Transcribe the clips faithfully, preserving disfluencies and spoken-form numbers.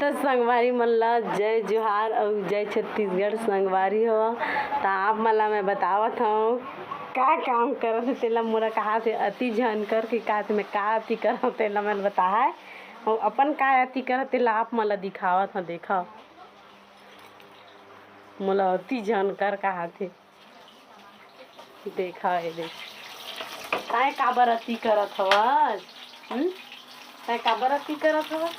त संगवारी मन ला जय जोहार अउ जय छत्तीसगढ़। संगवारी हो, त आप मन ला मैं बतावत हव, का काम करत हे तेला मोला कहात हे अति झन कर, कि कहात हे मैं का अति करत हव तेला मैं बताए, अउ अपन का अति करत तेला आप मन ला दिखावत हव। देखव, मोला अति झन कर कहात हे। देखा हे, देख। तैं काबर अति करत हवस? हम्म? तैं काबर अति करत हवस?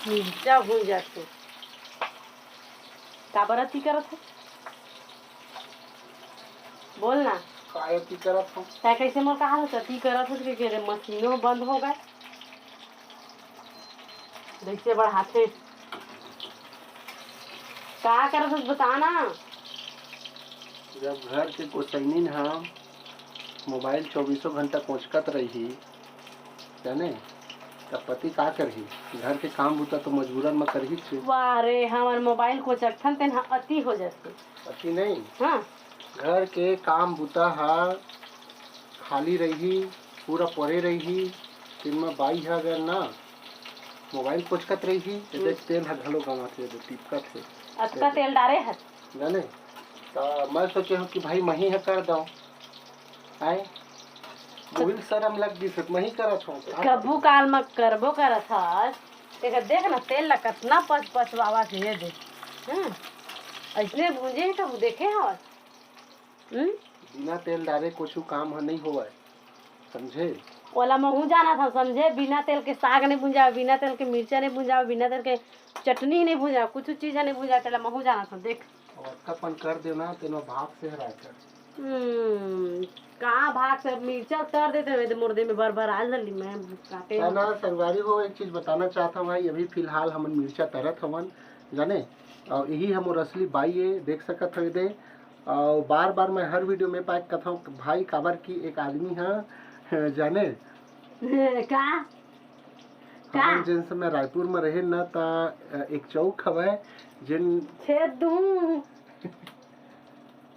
मिर्चा भूंजत हे। काबर अति करत हवस? बोल ना। काय अति करत हव? तैं कइसे मोर कहा अति करत हवस कि, कि रे मशीनो बंद हो गए? जइसे बढ़ाथे। का करत हस बता ना। जब घर के गोसैनिन ह मोबाइल चौबीसों घंटा कोचकत रही, जाने, तब पति का करही? घर के काम बूता तो मजबूरन म करही छे। वाह रे, हमर मोबाइल कोचकथन तेन ह अति हो जाथे। अति नहीं। हाँ। घर के काम बूता ह खाली रही, पूरा परे रही, तेन म बाई ह अगर ना मोबाइल कोचकत रही, त हम्म। देख तेल ह घलो गंवाथे, दे टिपकत हे। अतका तेल डारे हस। जाने, त मैं सोचे हूँ कि भाई मही ह कर दऊँ। आए, मुहिल शरम लग गिस, त मही करत हूँ। कभू काल म करबो करत हस, तेकर देख ना तेल ला कतना पच पचवावत हे, ये दे। हाँ, अइसने भूंजे हे कभू देखे हवस? हम्म? बिना तेल डारे कुछु काम ह नइ होवय, समझे? ओला महू जानत हव, समझे? बिना तेल के साग नइ भुंजावय, बिना तेल के मिर्चा नइ भुंजावय, बिना तेल के चटनी नइ भुंजावय, कुछु चीज ह नइ भुंजावय, तेला महू जानत हव। देख। अब अतका पन कर देव ना, तेनो भाग से हराय कर। हम्म, का भाग से? मिर्चा तर देते हुए तो मोर दे में भर भर आल डली मैं काटे। ना, ना, संगवारी हो, एक चीज बताना चाहत हवं भाई, अभी फिलहाल हमन मिर्चा तरत हवन, जाने, अउ यही हमर असली बाई ए, देख सकत हवे दे। अउ बार-बार मैं हर वीडियो में पाए कथंव भाई, काबर कि एक आदमी ह, जाने, का? का? हमन जेन समय रायपुर में रहेन न, त, अ, एक चौक हवय, जेन छेद दूं।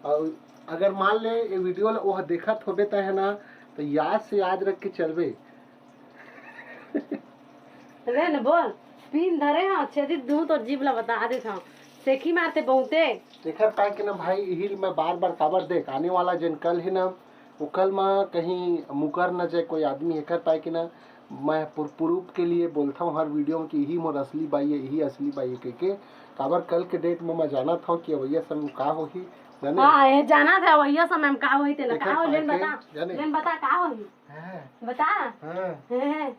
अउ अगर मान ले, ये वीडियो ल ओह देखत होबे त है ना, त याद से याद रख के चलबे। ले न बोल, पीन धरे हंव, छेदी दूं तोर जीभ ला बता देत हंव। सेखी मारते बहुते। एखर पाए के ना भाई, इही ल मैं बार-बार काबर देख, आने वाला जेन कल हे ना, वो कल म कहीं मुकर न जाए कोई आदमी, एखर पाए के ना मैं पुर-, प्रूफ के लिए बोलथंव हर वीडियो में कि इही मोर असली बाई हे, इही असली बाई हे कहिके। काबर कल के डेट में मैं जानत हंव कि अवइया समय में का होही, जाने? हाँ, ये जानत हे अवइया समय में का होही, तेला का एखर होही, पाए लेन के, बता, जाने? लेन बता, का होही? हाँ। बता। हाँ। हैं।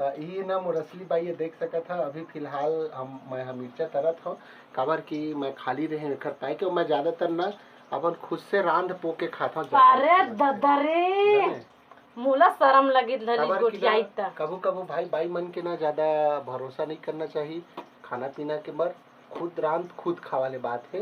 त इही ना मोर असली बाई हे, देख सकत ह। अभी फिलहाल हम, मैं ह मिर्चा तरत हंव, काबर कि मैं खाली रहेंव, एखर पाए के मैं ज्यादातर ना अपन खुद से रांध पो के खाथंव, ज्यादा अरे अच्छा लगथे। ददा रे, जाने? मोला शरम लगित लली काबर कि ना, गोठियाई त। कभू-कभू भाई, बाई मन के ना ज्यादा भरोसा नहीं करना चाही खाना पीना के बर। खुद रांध, खुद खा वाले बात हे,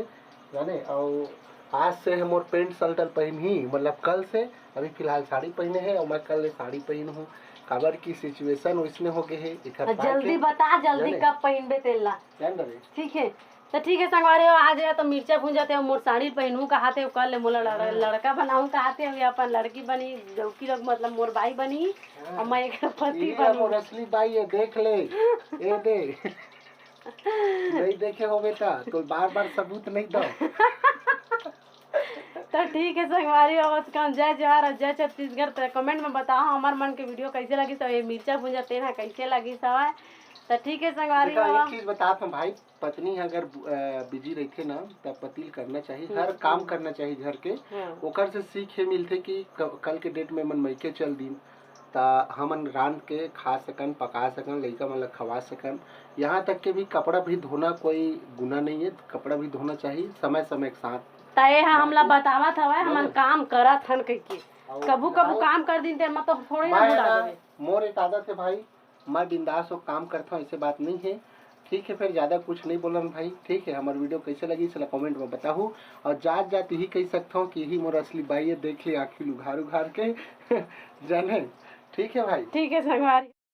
जाने। अउ आज से हे मोर पैंट शर्ट ल पहिनही, मतलब कल से। अभी फिलहाल साड़ी पहिने हे अउ मैं कल ले साड़ी पहिनहूं, काबर कि सिचुएशन वइसने हो गे हे। एखर पाए जल्दी के, बता, जल्दी जाने? कब पहिनबे तेला? जान डरे। ठीक हे, त ठीक हे संगवारी हो, आज हे त मिर्चा भूंजत हे, मोर साड़ी पहिनहूं कहात हे, कल ले मोला लड़-, हाँ। लड़का बनाहूं कहात हे, अभी अपन लड़की बनी, डौकी लोग मतलब मोर बाई बनी, हाँ। अउ मैं एकर पति ये बनहूं। मोर असली बाई हे, देख ले, ये दे। नहीं देखे होबे त तोर बार-बार सबूत नहीं दो। त ठीक हे संगवारी, अब कम जय जोहार अउ जय छत्तीसगढ़। त कमेंट में बताओ हमर मन के वीडियो कइसे लगिस, अउ ये मिर्चा भूंजा तेन ह कइसे लगिस हवय। त ठीक हे संगवारी देखा, हो। एक चीज बतात हंव भाई, पत्नी अगर, अ, बिजी रहिथे ना, त पति ल करना चाही, हम्म, हर काम हम्म। करना चाही घर के। हाँ। ओकर से सीख ये मिलथे कि क-, कल के डेट में मन मइके चल दिन, त हमन रांध के खा सकन, पका सकन, लइका मन ल खवा सकन। यहाँ तक के भी कपड़ा भी धोना कोई गुना नहीं है, कपड़ा भी धोना चाहिए समय समय के साथ। त ये ह हमला बाकी बतावत हवय, हमन जाने? काम करत हन कहिके। अउ कभू कभू भाई, काम कर दिन ते, मतलब थोड़ी ना मैं भुला ना, देवे। मोर एक आदत है भाई, मैं बिंदास हो काम करता हूँ, ऐसे बात नहीं है। ठीक है, फिर ज़्यादा कुछ नहीं बोलन भाई। ठीक है, हमार वीडियो कैसे लगी, इसला कमेंट में बताहू। और जात जात यही कह सकता हूँ कि यही मोर असली बाई है, देख ले आँखी उघार उघार के। जाने, ठीक है भाई। ठीक है संगवारी।